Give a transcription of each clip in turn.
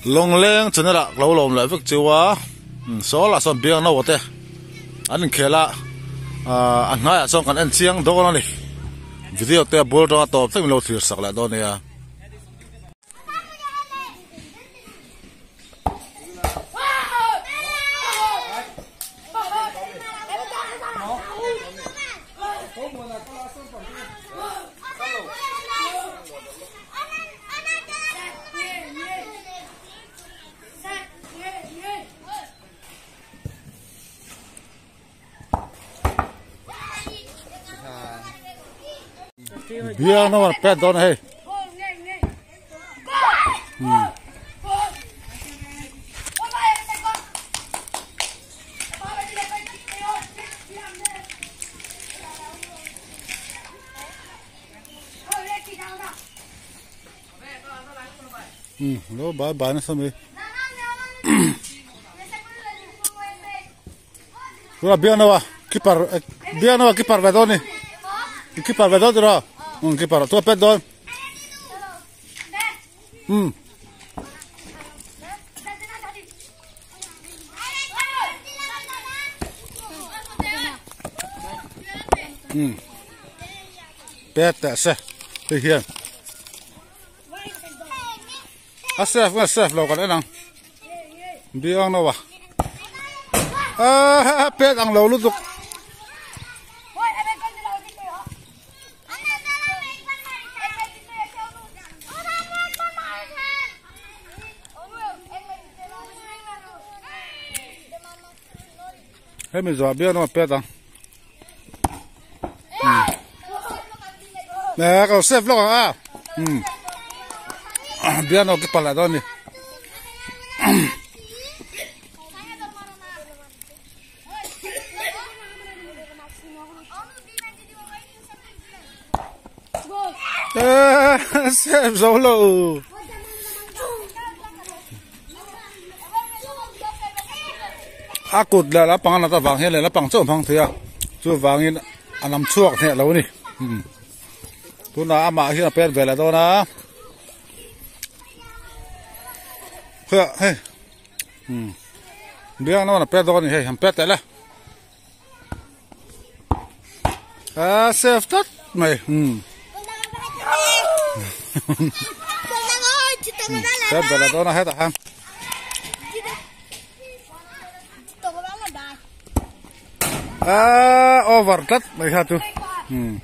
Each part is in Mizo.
Lawngleng channel ah ka lo lawm leh vek cheu a saw lah sawn biang no te an inkhel a ahh a hnaiah chuan kan en chiang dawn a ni video te a bul atanga tawp thleng min lo thlir sak leh dawn nia. Bia nó mà pet đó này. Lo bai bai nasa mai. Tura bianawa keeper bianawa keeper ve dawn ni. Keeper ve dawn tiraw? Um keeper tura pet dawn. Um. Um. Pet teh se hei hian. A safe nge safe lo kan en ang biang no a a pet ang lo lutuk hemi zawh biang no a pet ang nè cậu xếp lo à ừ biết nó cái phần lại đó nè xếp dấu lộ a kut leh la pang a nat avang hian leh la pang chauh hmang thei a chuvangin a lam chhuak hneh lo a ni tunah amah hian a pet ve leh dawn a khawiah hei biang nawn a pet dawn a ni hei han pet teh le a safe tlat mai pet ve leh dawn a hetah hian. A over tlat mai kha chu um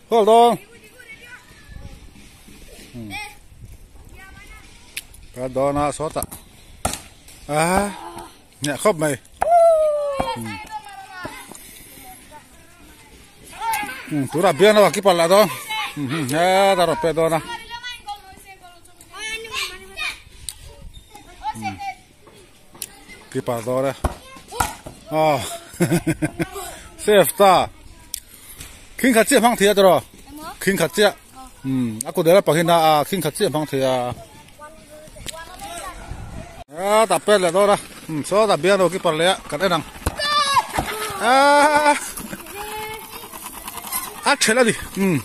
Hold on. Ka dawna sawtah a nheh khawp mai. Tunah bian a keeper lah dawn hetah rawn pek dawn a. Keeper dawn e. Aw safe ta. Khing khat chiah hmang thei a tiraw? Khing khat chiah. Um a kut leh pangin a khing khat chiah hmang thei a. A tah pet leh dawn a. Um sawtah biang lo keeper leh a kan en ang. A a thelh a ni. Um.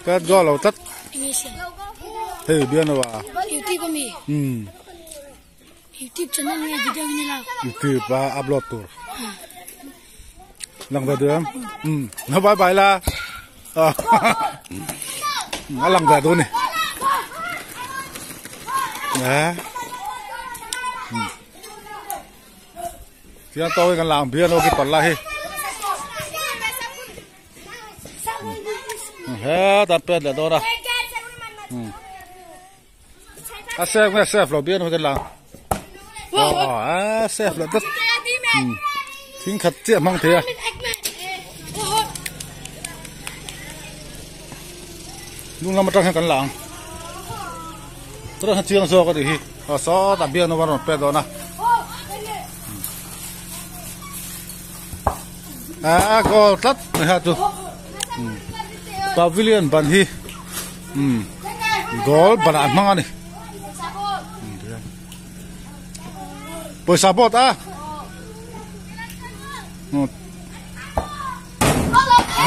Pet goal lo tlat. Hei biang lo a. YouTube ami. Um. YouTube channel nge video nge la. YouTube a upload tur. Lang ve duh em? Um. No bye bye la. A lang ve duh ni. Nè. Tiang tôi kan lang bia no ki palla hi. He ta pet le dora. A safe nge safe lo bian hotel lang. Oh, a safe lo dat. Thing khat chiah hmang thei a. Lung lam atang hian kan la ang. Tuna hian chiang zawk a nih hi. Aw sawtah bian a rawn pek dawn a. A goal tlat mai ha chu. Pavilion ban hi umm goal banah an hmang a ni. Pawisa board a.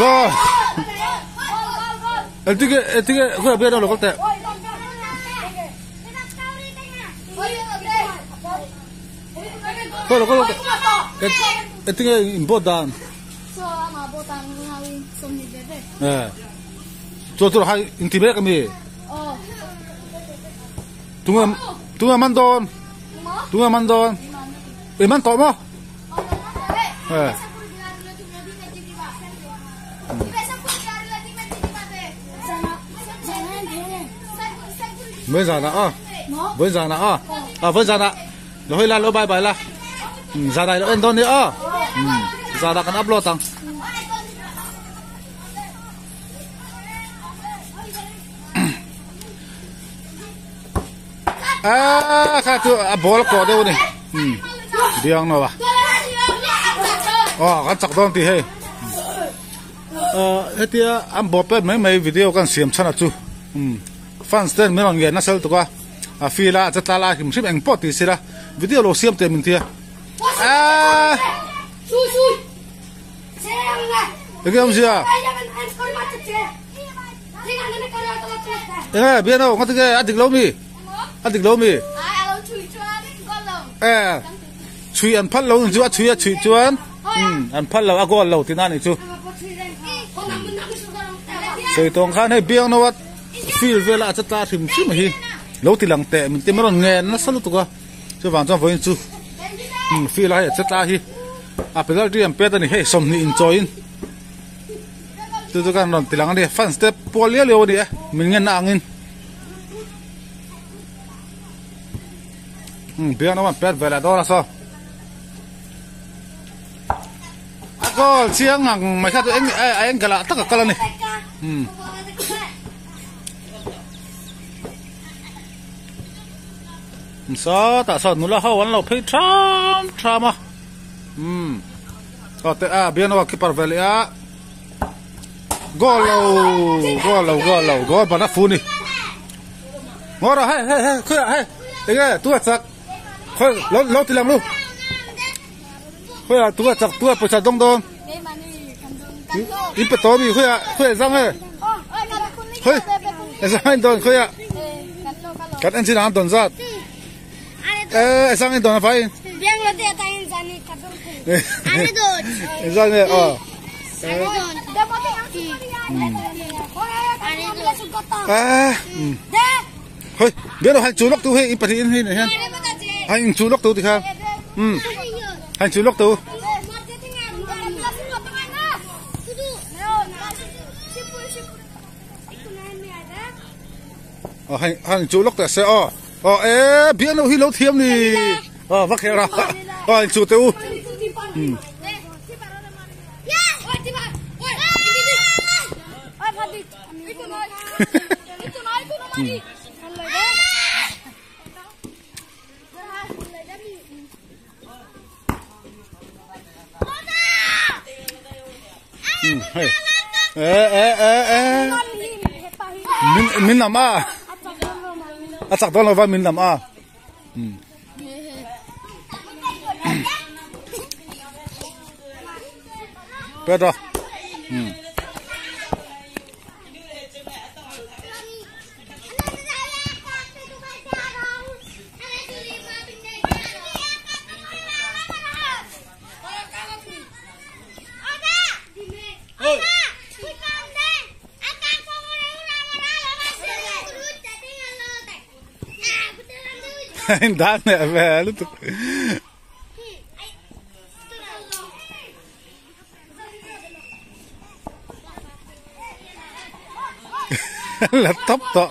Goal. Engtinge engtinge khawiah bian a lo kal teh. Khawiah lo kal teh. Engtinge in board dan. Chuan chu hai inti mek ami. Tunge tunge man dawn. Tunge man dawn. I man tawh maw? Eh. Với giờ nào với giờ nào à với giờ nào lo hơi la lo bye bye la giờ này lo en dawn ni a giờ đã kan upload ang a kha chu a ball kawh deuh a ni biang no a aw kan chak dawn tih hei ah hetia an bawh pet mai mai video kan siam chhan a chu fans ten min rawn ngen nasa lutuk a a feel a chetla lai hrim hrim eng pawh tih sila video lo siam teh min tia aaa. Enge awmzia? Enge bian ho ngatinge a dik lo mi? A dik lo mi? E chhui an phal lo chu a chhui a chhui chuan an phal lo a goal lo tina ni chu. Sawi tawng khan hei biang no a field vela a chatla hrim hrim hi lo ti lang teh min ti mai rawn ngen nasa lutuk a chuvang chuan vawiin chu field a hei a chatla hi. A penalty an pet a ni hei sawmhnih inchawiin chu chu kan rawn ti lang a ni fans te pual liau liau a ni e min ngen na angin umm biang lam an pet ve leh dawn a saw a goal chiang ang mai kha chu eng a angle ah tak a kal a ni umm. Sawtah sawn nula ho an lo phei tham tham a umm aw te a bian aw keeper ve leh a goal lo goal lo goal lo goal ban a fu ni ngaw rawh hei hei hei khawiah hei enge tu a chak khawi lo lo ti lang lu khawiah tu a chak tu a pawisa dawng dawn in pe tawh ami khawiah khawiah zang e khawi zang in dawn khawiah. Kan en chin ang don zat. Eh, sang in don a fai. Biang lo te ta in zani ka don thei. Ani don. Zan e oh. Eh. Hoi, biang lo han chu lok tu hei in pahnih in hei hian. Hai in chu lok tu ti kha. Um. Hai chu lok tu. Aw hei han chu lawk teh se aw aw e biak loh hi lo thiam ni aw va kher a aw in chu teh u um hei e e e e min min lam a a chak dawn lo va min lam a Pedro Dan leh ve lutuk. La tawp tawh.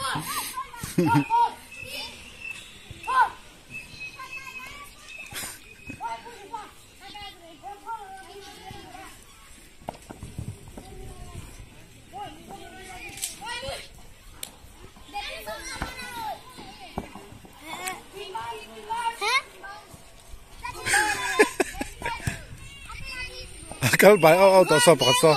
A kal bai au au tawh saw pakhat saw.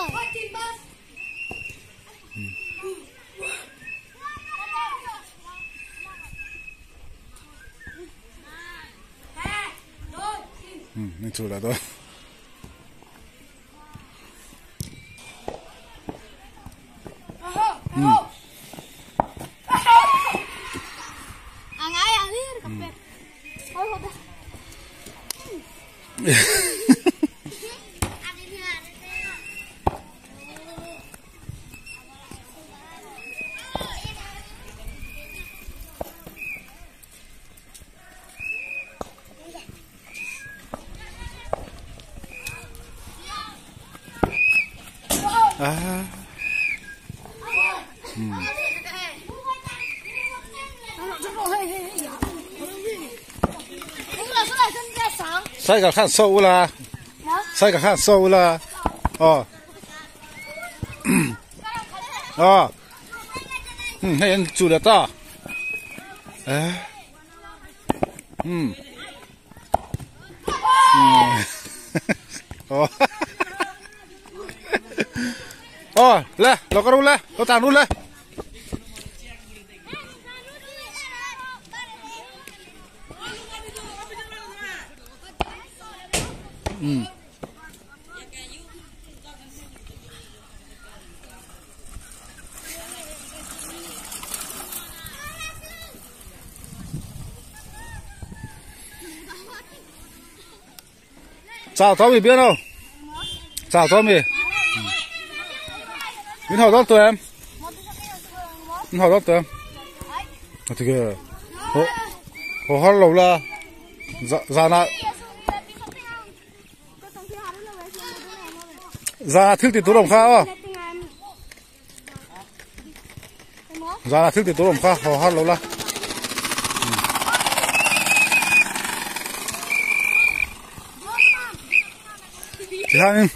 Chu la dawn. Ah. 谁个看瘦了？谁个看瘦了？哦，哦，嗯，那人煮得到，哎，嗯，嗯，哦，哦，来，老高来，老大路来。嗯。Chào Tommy biết không? Chào Tommy. Mình hỏi đó tụi em. Mình hỏi đó tụi em. 어떻게? 어, 할라 올라. 자나. Ra thức thì tôi đồng kha ra thức thì tôi đồng kha họ hát lâu la thì hai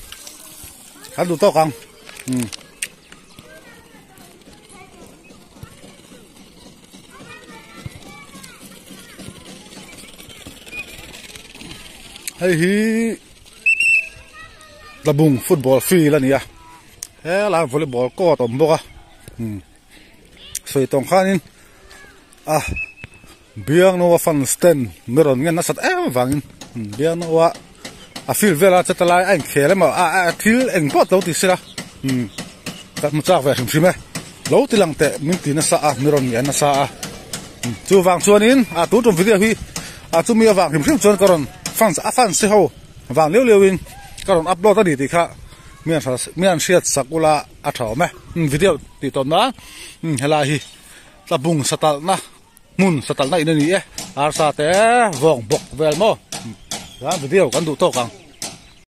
hát đủ to không hay hi Tlabung football field a ni a helai volleyball court a awm bawk a sawi tawng khanin a biangnawa fan stand mi rawn ngen nasat em avangin biangnawa a field vela cheta lai a inkhel emaw a thil eng pawh lo ti sela ka hmu chak ve hrim hrim e lo ti lang teh min ti nasa a mi rawn ngen nasa a chuvang chuanin a tun tum video hi a chumi avang hrim hrim chuan ka rawn fans a fans te ho vang leuh leuhin ka rawn upload a ni tih kha mi an hriat sak ula a tha awm e video tih tawp nan helai hi tlabung satalhna hmun satalhna in a ni e arsa te vawng bawk vel maw chuan video kan duh tawk ang.